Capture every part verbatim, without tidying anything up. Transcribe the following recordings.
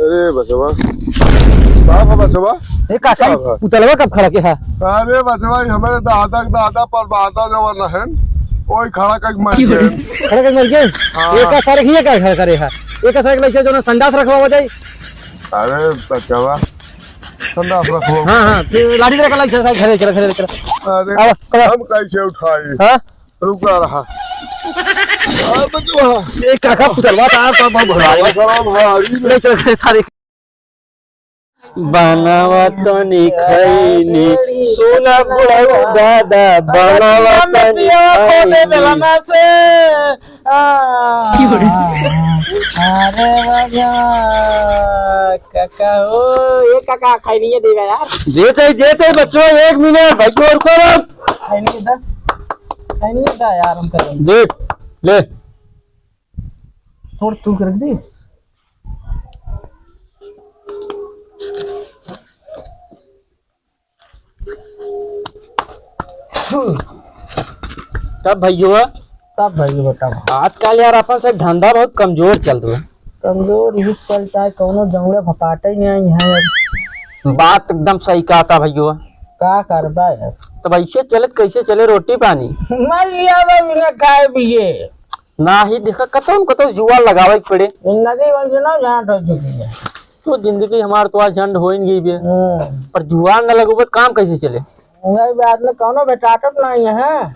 अरे बचवा, का बा बचवा? ए काका, का बा? पुतलवा कब खड़ा के है? अरे बचवा, ई हमरे दादा के दादा परदादा जवन रहन, ओई खड़ा कइके मर गए। खड़ा कइके मर गए? हाँ। एका सारे हिये का खड़ा करे है? एका सारे के लइके जौन संडास रखवा हो जाई। अरे बचवा, संडास रखवा। हाँ, हाँ, ते लाठी रख लाई सारे घरे चला, घरे चला। अरे, अब, अब। हम कैसे उठाई? हाँ? रुका रहा। आ, बचवा। ए, काका, पुतलवा त आप, आप, आप, भारी। बचवा, भारी। ले चल, सारे। बनावा तनी खैनी, सुना बुढ़ऊ दादा, बनावा तनी खैनी। आ, अरे बचवा, काका हो, ए काका, खैनिये देबे यार। देते, देते बचवा, एक मिनट, भाई, और करो। खैनिये दा, खैनिये दा यार, हम करेंगे। देख, ले। थोड़ तू कर दे। तब भैया, तब भैया बताओ। आजकल यार अपन से धंधा बहुत कमजोर चल रहा है। कमजोर ही चल, चाहे कौनो जौड़े भपाटे ही नहीं है। बात एकदम सही कहा था भैया। का करबा यार? तब ऐसे चले त कैसे चले रोटी पानी? मर लिया बा बिना खाए पिए। ना ही देखा, कतौ न कतौ जुआ लगावे के पड़े। जिंदगी भर से ना जान रह चुकी है। तो जिंदगी हमार तो आज झंड होइन गई बे। हम्म। पर जुआ न लगोबे त काम कैसे चले? नहीं बे, आदमी कौनो बेटाटत नहीं है।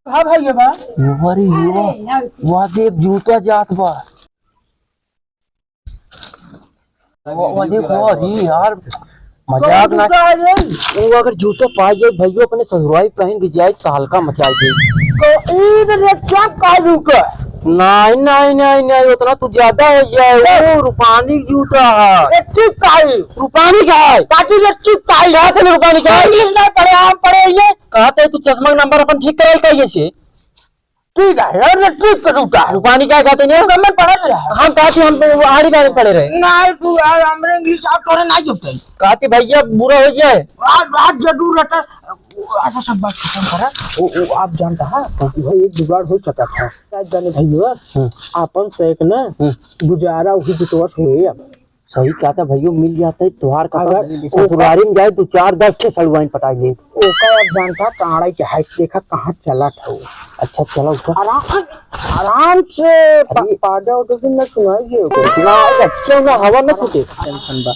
हाँ भाई, ये बा। अरे ये बा। वाह, देख जूता जात बा। वो, वो देखो, अरे यार, मजाक ना। कौन जूता है ये? वो अगर जूता पाई जाए भैया, अपने ससुराई पहन के जाए तो हल्का मचाई दे। तो ईद रे क्या का जूता? नहीं, नहीं, नहीं, नहीं, उतना तू ज्यादा हो जाए। वो रुपानी जूता है। एक चीज का है। रुपानी का है? काकी एक चीज का है? क्या तेरे रुपानी का है? ये नहीं पड़े, हम पड़े ये। कहा थे तू चश्मा का नंबर अपन ठीक कराई का ये से? ठीक है, अरे ठीक कर उठा। रुपानी का कहते नहीं? तो मैं पढ़त रहा। हम कहते हम वो आड़ी बारी पढ़े रहे। नहीं, तू यार, हमरे English आप तोरे ना जुटते। कहते भैया बुरा हो जाए। आज, आज जरूर रहता। अच्छा, सब बात खत्म करा। वो, वो आप जानता है, वो एक जुगाड़ हो सकता था। क्या जाने भैया, हम्म। आपन से एक ना हम्म। गुजारा वही जुटवत हुए अब। सही कहता भैया, मिल जाता है तोहार का। अगर ससुरारी में जाए तो चार दस के सड़ुआइन पटाई ले। ओका अब जानता कांड़ा के हाइट देखा कहाँ चला था वो। अच्छा चला उसका। आराम, आराम से पा-, अरे। पाजा उठे दिन ना सुनाई दे। ना, अच्छा ना, हवा ना छूटे। टेंशन बा।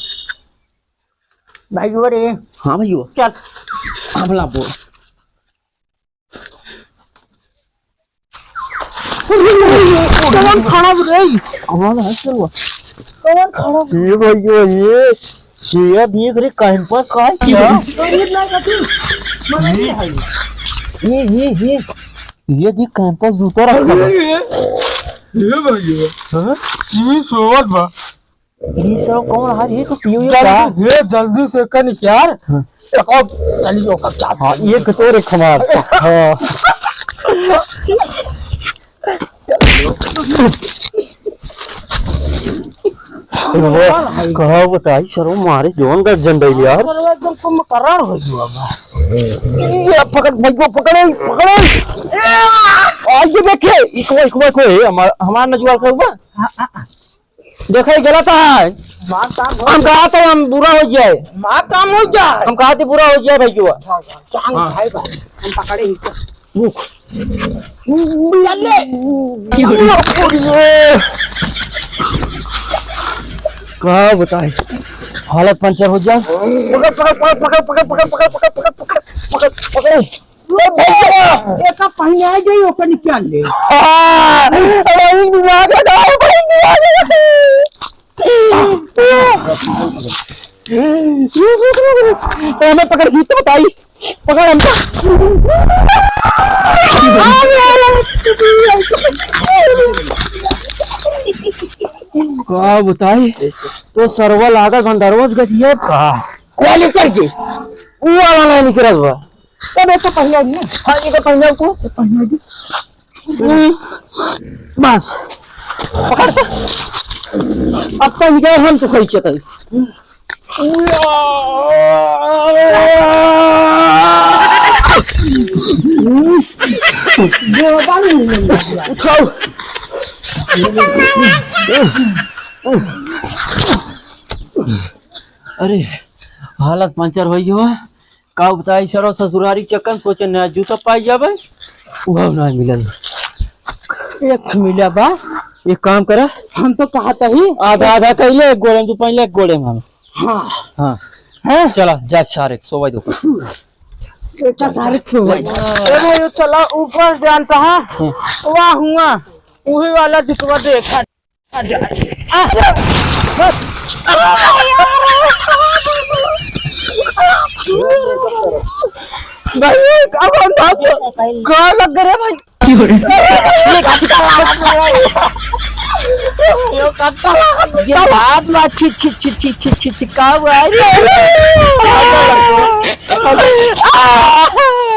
भाई वो रे। हाँ भैया। चल। हमला बोल। कौन खड़ा बा रे? कौन है चलवा? कौन खड़ा बा? ये भैया, ये, ये देख रे, campus का है क्या? ये ना कथी? मने ये है। ये, ये, ये, ये देख, campus जूता रखा है। ये, ये, ये भैया। हाँ? ये सोवत बा। ई सब कौन है? ई तो पीयू ये का? जल्दी, हे, जल्दी से कर यार। हाँ। एक और चलिए, ओकर चाप। हाँ, एक तो रे खमार। हाँ। कहाँ बताई सरो मारे जौन गर्जन डैल यार। सरो एकदम कुंभकर्ण हो गया बा। ये पकड़, भाई को पकड़े, पकड़े। आ, ये देखे, इको, इको, इको, ए, हमार, हमार नजुआ का हुआ। हाँ, हाँ, हाँ। देखा, ई गलत है। हमार काम हो हम गया। कहा थे, हम बुरा हो जाए। हमार काम हो गया। हम कहा थे, बुरा हो जाए, भैया। हाँ, हाँ, चांद हाँ। भाई बा, हम पकड़े ही। रुक। चल ले। का बताए, हालत पंचर हो जाए। पकड़, पकड़, पकड़। ए भैया, एका पहिना जाई, ओकर निकाल ले। हाँ, अरे, ई दिमाग लगाओ, भाई, दिमाग लगाओ। ए, हमें पकड़, गीत बताई, पकड़ हमको। का बताई, तो सरवा लागल भंडरवा से गतिया का। वाली कर दे, ऊ वाला नहीं निकलत बा। तब एक तो पहिया दी ना। हाँ, ये तो पहिया को। तो पहिया दी। हम्म, बस। पकड़ तो। अब तो निकल हम तो खाई चकई। उठाओ। अरे, हालत पंचर होइ गयो। का बताई सरो, ससुरारी चक्कर सोचे नया जूता पाई जाबे, उहो ना मिलल। एक मिला बा, एक काम करा। हम तो कहत ही आधा आधा कइले, एक गोड़े में तू पहिले, एक गोड़े में हम। हाँ। हाँ। हैं? चला, जा सारे, सोवाई दो। बेटा, सारे सोवाई। ए भाई, वो चला ऊपर जानता है? हाँ। वाह हुआ, वही वाला जुतवा देखा। भाई, अब हम बात का लग गए भाई? ये कब का लागत है? ये बात बा, छी, छी, छी, का हुआ है?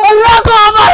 अल्लाह को हमारे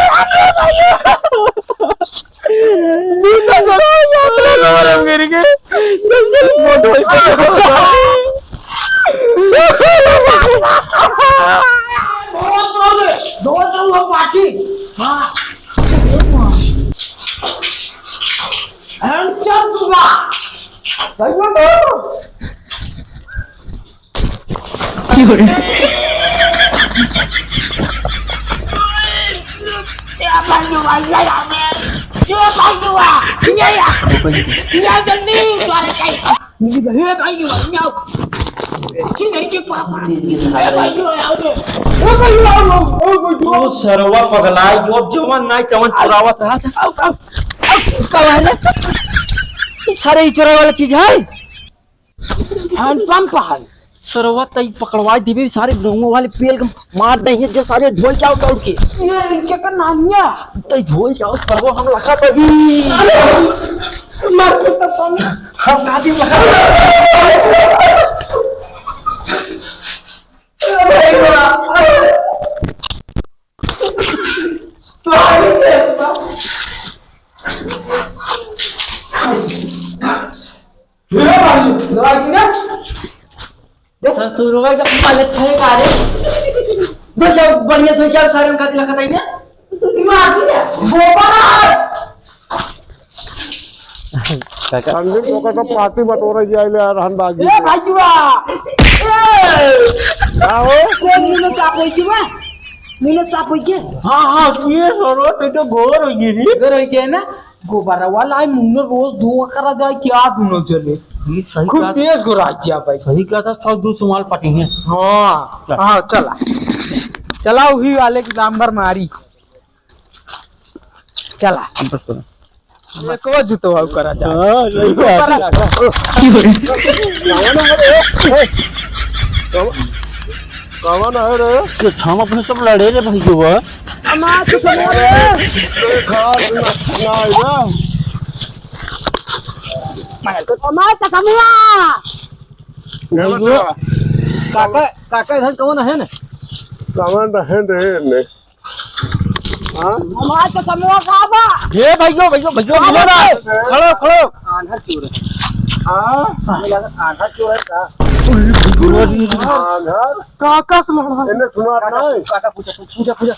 ओ सरवा पगलाई, जो जवन नाई तवन चुरावत रहा था। कौन है? सारे ही चुरावे वाला चीज है। हैंड पंप है। सरवा तई पकड़वा दिबे, सारे गाँव वाले पेल के मार दे, जो सारे धोई जाओ दौड़ के। ये इनके का नानिया। तई धोई जाओ, सरवा हम लखा तभी। मार के तो पानी। हम नादी लखा। ससुरवा के पाले छे का रे। दो जाओ, बढ़िया दो जाओ, सारे उनका दिला खताई ने। मार दिया। गोबर। काका। ठंडी में ओकर सब पार्टी बटोरे जाए ले यार, हम बागी ए में। भाईवा। ए! का हो? कौन मुंह में साफ होई के बा? मुंह में साफ होई के? हाँ, हाँ, ये सरो, तो, तो घोर होई गई रे। घोर होई गई ना? गोबर वाला आई, मुंह में रोज धुआं करा जाए, क्या दोनों चले? ये सही खूब कहा। तेज गोरा जा भाई। सही कहा था, सब दो सुमाल पटी हैं। हाँ, चल। हाँ, चला। चला, वही वाले की डांबर मारी। चला। बस करो। एको जुतवा करा जा। हाँ, सही बात है। कौन है रे? ये हम अपने सब लड़े रे भाई, जो है। हमार तो समूह रे। देखा, ना, ना, ना। हमार तो समूह। काका, काका, इधर कौन है ना? कौन है रे ने? हाँ? हमार तो समूह का बा। ए भइयो, भइयो, भइयो, हाँ, मिलो ना। भइयो। खड़ो, खड़ो। आंधर चोर है। हाँ? हमें लगा आंधर चोर है का? आंधर? काका से लड़ा। इन्हें सुना काका, नहीं। काका, पूछा, पूछा, पूछा।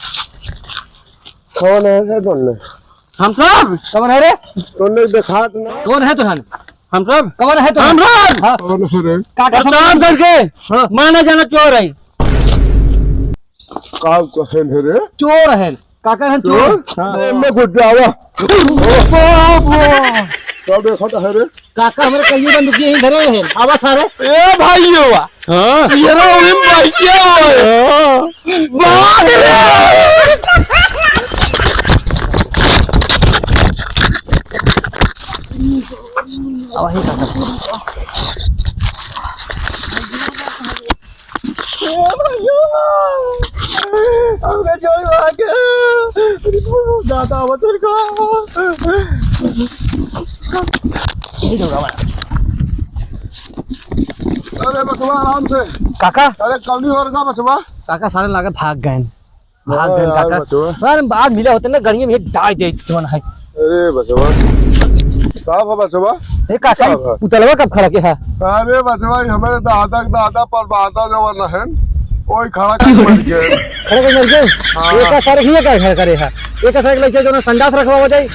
कौन है रे तोने? हम सब। कौन है रे? तोने देखात ना। कौन है तोहन? हम सब। कौन है तोहन? हम सब। हाँ। कौन है रे? काका सब। काम करके हाँ। माना जाना चोर है। का कहन है रे? चोर है। का कहन चोर? चोर? हाँ। ए, मैं घुट जावा। का देखत है रे? काका हमरे कहिए बंदूक यहीं धरे हैं। आवा सारे। ए भाई, ये हुआ। हाँ। ये रहा वही भाई, क्या हुआ है? हाँ। भाग रे। आवा ही काका। ओ भैया, हमके छोड़ के। दादा, बचन का। यही दौड़ा वाला। अरे बचवा, आराम से। काका। अरे कौनी हो रहा बचवा? काका, सारे लागे भाग गए। भाग हाँ गए यार, काका। बचवा। यार, आज मिला होते ना, गड़िया में डाल दे, जवन है। अरे बचवा, का बा बचवा? ए काका, का बा? पुतलवा कब खड़ा के है? अरे बचवा, ई हमरे दादा के दादा पर दादा जवन रहन, ओई खड़ा के मर गए। खड़ा के मर गए? हाँ। एका सारे हिया का खड़ा करे है? एका सारे के लइके जवन संडास रखवा हो जाई।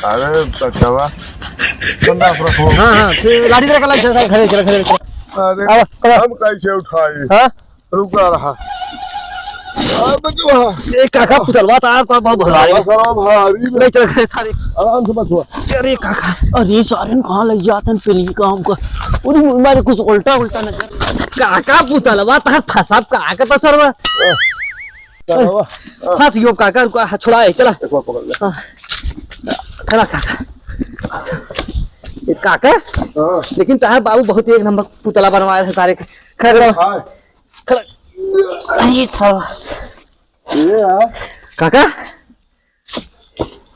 अरे बचवा, ठंडा से रखो। हाँ, हाँ, फिर लाठी जरा कला, चला, खड़े, चला, खड़े, चला। अरे, अब, अब। हम कैसे उठाई? हाँ? रुका रहा। आ, बचवा। ए, काका, पुतलवा तो आपका बहुत भारी है। बस, अब भारी नहीं। नहीं, चल, खड़े, सारे। आराम से बचवा। अरे, काका, अरे, सारे ने कहाँ लग जाते हैं, पेली काम का। अरे, मारे कुछ उल्टा, उल्टा नजर। काका, पुतलवा तो फंसा, काका तो सरवा। आ। चलो, हाँ। फंस गयो काका, रुका, हाँ, छुड़ाए, चला। एक बार पकड़ ले। हाँ। खड़ा काका। ये काका? हाँ। लेकिन तहार बाबू बहुत एक नंबर पुतला बनवाए हैं सारे। खड़ा करो। हाँ। खड़ा। ये सब। ये है। काका?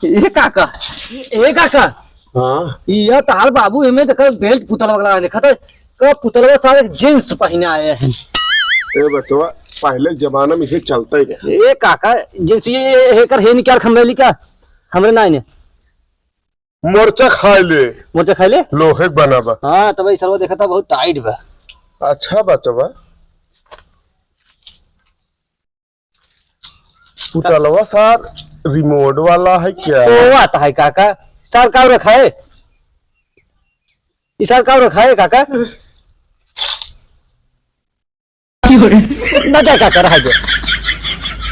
ए काका, ए काका। हाँ। ये तहार बाबू एमे देखा बेल्ट पुतला वाला देखा था, का पुतलवा सारे जींस पहने आए हैं। ए बचवा, पहले जमाना में इसे चलता ही रहे। ए काका, जींस ये एकर है नहीं क्या हमरे लिए का? हमरे ना इन्हें। मोर्चा खाए ले। मोर्चा खाए ले? लोहे बना बा। हाँ, तब ये सरवा देखा था बहुत टाइट बा। अच्छा बचवा। पुतलवा सार रिमोट वाला है क्या? सोवत है काका। सार का रखा है? ई सार का रखा है काका? ना जा काका, रहा दे।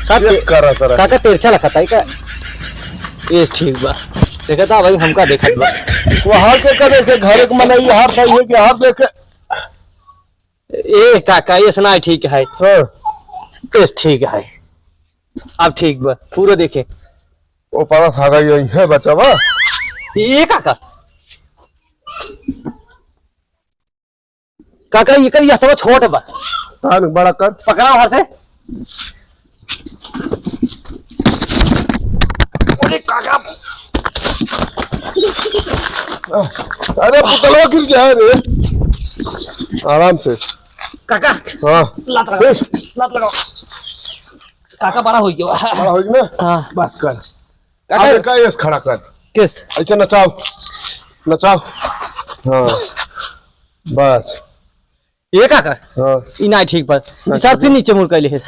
सार ये ते-, करा, करा। काका तेरछा लखत है का? ये ठीक बा। देखा था भाई, हमका देखत बा। वहाँ के का देखे, घर एक मनई हार सही है कि हार देखे। ए काका, ये सुनाई ठीक है। हाँ। ये ठीक है। अब ठीक बा, पूरा देखे। ओ पारा सागा यही है बचवा। ए काका। काका, ये कर, ये हथवा छोट बा। तान बड़ा कर। पकड़ा हर से। अरे काका। अरे पुतलवा गिर जाए रे। आराम से। काका। हाँ। लात लगाओ। लात लगाओ। काका बड़ा हो गया। बड़ा हो गया ना? हाँ। बस कर। काका। अब एका एस खड़ा कर। किस? ऐसे नचाओ। नचाओ। हाँ। बस। ये काका? हाँ। ई ना ठीक पर। ना ई सार ठीक फिर पर। नीचे मुड़ कैले है।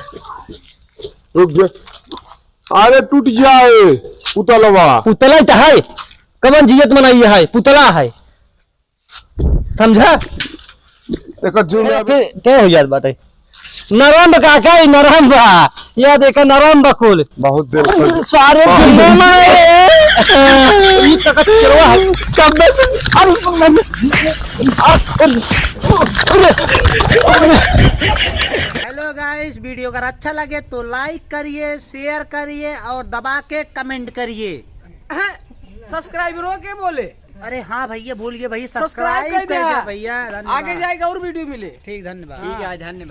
रुक जा। अरे टूट जाए पुतलवा। पुतला ही तो है। कवन जियत मना ये है, पुतला है। समझा? एकर जुर्म अरे अभी फिर क्या हो जात बाटे? नरम बा काका, ई नरम बा। या देखा नरम बा कुल। बहुत देर कर सारे बहुत। दुनिया में ई तक चलवा है। कब अरे, अरे, अरे, अरे। Hello guys, video अगर अच्छा लगे तो like करिए, share करिए और दबा के comment करिए। सब्सक्राइबरों के बोले। अरे हाँ भैया, भूल गए भैया, सब्सक्राइब सब्सक्राइब कर कर दिया। दिया भैया, धन्यवाद। आगे जाएगा और वीडियो मिले। ठीक, धन्यवाद। ठीक है, धन्यवाद।